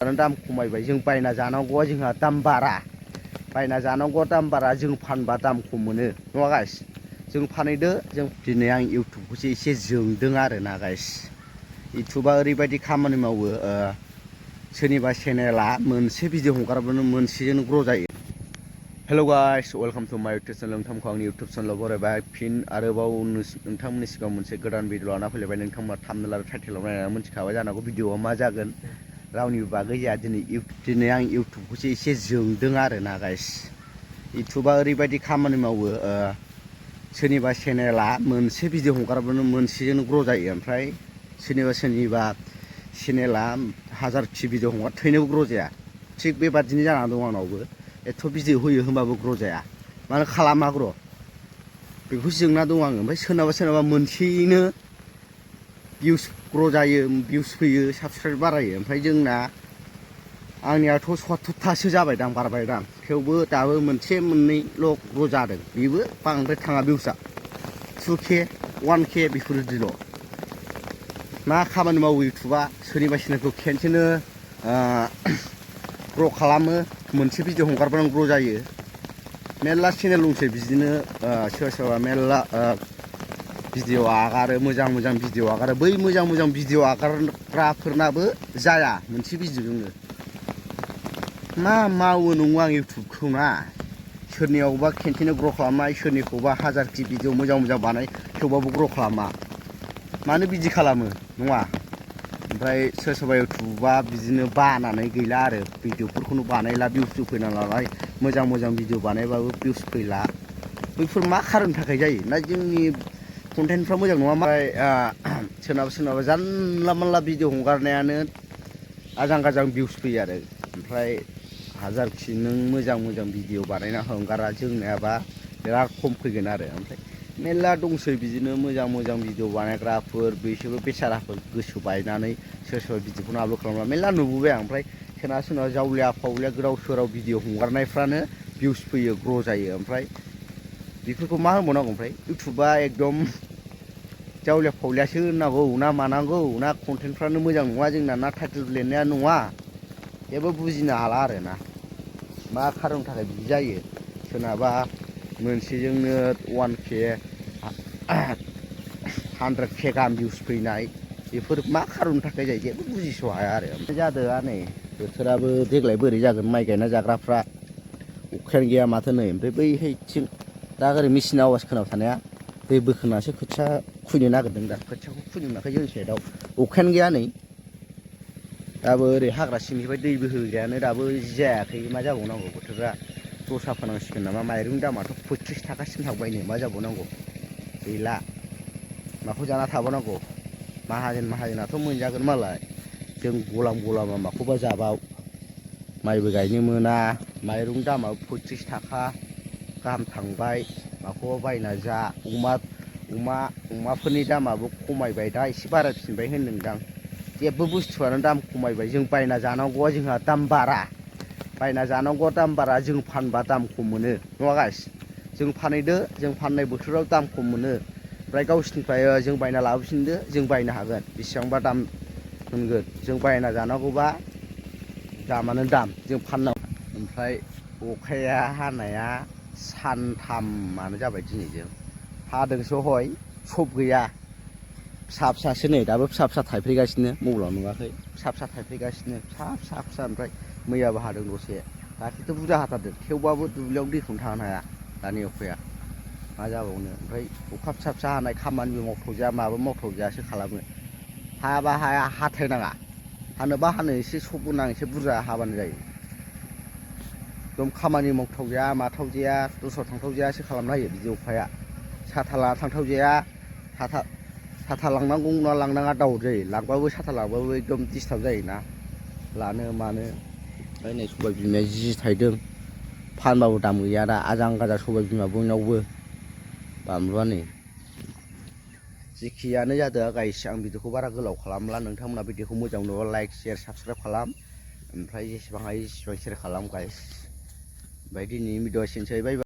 दाम खमायबाय जों बायना जानांगौआ जोंहा दाम बारा बायना जानांगौआ दाम बारा जों फानबा दाम खम मोनो नङा गाइस जों फानहैदो जों दिनै आं इउटुबखौसो एसे जोंदों आरो ना गाइस इउटुबा ओरैबायदि खामानि मावो सोरनिबा चेनेला मोनसे भिडिअ हगारबानो मोनसेजों ग्र' जायो। हेल' गाइस वेलकाम टु माय इउटुब चेनेल नोंथांखौ आंनि इउटुब चेनेलाव बरायबाय फिन आरोबाव नोंथांमोननि सिगाङाव मोनसे गोदान भिडिअ लाना फैलायबाय। नोंथांमोना थाम्बनेल आरो टाइटेलाव नायनानै मिथिखाबाय जानांगौ भिडिअआ मा जागोन रावनिबो बागै जाया। दिनै आं इउटुबखौसो एसे जोंदों आरो ना गाइस इउटुबा ओरैबायदि खामानि मावो सोरनिबा चेनेला मोनसे भिडिअ हगारबानो मोनसेजों ग्र' जायो ओमफ्राय सोरनिबा चेनेला हाजारखि भिडिअ हगार थैनोबो ग्र' जाया। थिग बेबादिनो जानानै दं आंनावबो एथ' भिडिअ होयो होमबाबो ग्र' जाया मानो खालामा ग्र' बेखौसो जोंना दं आङो। ओमफ्राय सोरनाबा मोनसेयैनो भिउस ग्र' जायो भिउस फैयो साबसक्राइब बारायो। ओमफ्राय जोंना आंनियाथ' 70थासो जाबाय दां बारबाय दां थेवबो दाबो मोनसे मोननैल' ग्र' जादों बेबो बांद्राय थाङा भिउसआ 2K 1K बेफोरबायदिल'। मा खामानि मावो इउटुबा सोरनिबा चेनेलखौ खेनसेनो ग्र' खालामो मोनसे भिडिअ हगारबानो ग्र' जायो। मेरला चेनेल दंसै बिदिनो सोरबा मेरला भिडिअ आगारो मोजां भिडिअ आगारो बै मोजां भिडिअ आगारग्राफोरनाबो जाया मोनसे भिडिअजोंनो। मा मावो नङो आं इउटुबखौ ना सोरनियावबा खेनसेनो ग्र' खालामनाय सोरनिखौबा हाजारखि भिडिअ मोजां बानाय थेवबाबो ग्र' खालामा मानो बिदि खालामो नङा। ओमफ्राय सोरबा इउटुबा बिदिनो बानानै गैला आरो भिडिअफोरखौनो बानायला भिउसबो फैना नालाय मोजां भिडिअ बानायबाबो भिउस फैला बैफोर मा खारननि थाखाय जायो ना जोंनि कन्टेन्टफ्रा मोजां नङा। ओमफ्राय सोरनाबा जानला मानला भिडिअ हगारनायानो आजां गाजां भिउस फैयो आरो ओमफ्राय हाजारखि नों मोजां भिडिअ बानायना हगारा जोंनियाबा बिराद खम फैगोन आरो। ओमफ्राय मेरला दंसै बिदिनो मोजां भिडिअ बानायग्राफोर बिसोरबो बेसाराफोर गोसो बायनानै सोरबा भिडिअखौनो आपल'ड खालामला मेरला नुबोबाय आं। ओमफ्राय सोरनाबा जावलिया फावलिया गोदाव सोराव भिडिअ हगारनायफ्रानो भिउस फैयो ग्र' जायो। ओमफ्राय बेफोरखौ मा होनबावनांगौ ओमफ्राय इउटुबा एकदम जावलिया फावलियासो होननांगौ ना मानांगौ ना कन्टेन्टफ्रानो मोजां नङा जोंना ना टाइटेल लिरनाया नङा जेबो बुजिनो हाला आरो ना मा खारननि थाखाय बिदि जायो। सोरनाबा मोनसेजोंनो 1K 100K गाहाम भिउस फैनाय बेफोर मा खारननि थाखाय जायो जेबो बुजिस' हाया आरो। ओमफ्राय जादोआ नै बोथोराबो देग्लाय बोरै जागोन माइ गायना जाग्राफ्रा अखायानो गैया माथो नै। ओमफ्राय बैहायथिं दा ओरै मेचिन आवाज खोनाबाय थानाया दै बोखोनासो खोथिया खुयनो नागिरदों दा खोथियाखौ खुयनो मोनाखै जोंनि साइडआव अखायानो गैया नै दाबो ओरै हाग्रा सिंनिफ्राय दै बोहैग्रायानो दाबो जायाखै मा जाबावनांगौ बोथोरा दस्रा फोनांसिगोन नामा। माइरंनि दामाथ' 35 थाखासिम थांबाय नो मा जाबावनांगौ गैला माखौ जाना थाबावनांगौ। माहाजोनाथ' मोनजागोन मालाय जों गलामा माखौबा जाबाव माइबो गायनो मोना माइरंनि दामाबो 35 थाखा गाहाम थांबाय माखौबा बायना जा अमाफोरनि दामाबो खमायबाय दा एसे बारायफिनबाय होनदोंदां। जेबो बुस्थुआनो दाम खमायबाय जों बायना जानांगौआ जोंहा दाम बारा बायना जानांगौआ दाम बारा जों फानबा दाम खम मोनो नङा गाइस जों फानहैदो जों फाननाय बोथोराव दाम खम मोनो ओमफ्राय गावसिनिफ्राय जों बायना लाबोफिनदो जों बायनो हागोन बेसेबांबा दाम मोनगोन। जों बायना जानांगौबा दामानो दाम जों फाननांगौ। ओमफ्राय अखाया हानाया सानथामानो जाबाय दिनैजों हादोंसो हय सब गैया फिसासो नै दाबो फिसा थाइफ्रिगासिनो मबाइलाव नुवाखै फिसा थाइफ्रिगासिनो फिसा ओमफ्राय मैयाबो हादों दसे दाख्लैथ' बुरजा हाथारदों थेवबाबो दुब्लियाव दैखौनो थानो हाया दानि अखाया मा जाबावनो। ओमफ्राय अखा फिसा हानाय खामानिबो मावथावजाया माबो मावथावजायासो खालामो। हायाबा हाया हाथायनाङा हानोबा हानो एसे सब गोनां एसे बुरजा हाबानो जायो। एकदम खामानि मावथावजाया माथावजाया दस्रायाव थांथावजायासो खालामना होयो बिदि अखाया। साथा लाना थांथावजाया साथा लांनांगौ ना लांनाङा दाउट जायो लांबाबो साथा लांबाबो एकदम डिस्टार्ब जायोना लानो मानो। ओमफ्राय नै सबाय बिमाया जि थाइदों फानबाबो दाम गैया दा आजां गाजां सबाय बिमा बयनावबो बानलुआ नै जेखियानो जादों गाइस आं भिडिअखौ बारा गोलाव खालामला नोंथांमोना भिडिअखौ मोजां मोनोबा लाइक शेयार साबसक्राइब खालाम ओमफ्राय जेसेबां हायो एसेबां शेयार खालाम गाइस। ओमफ्राय दिनैनि भिडिअआ एसेनोसै बाय बाय।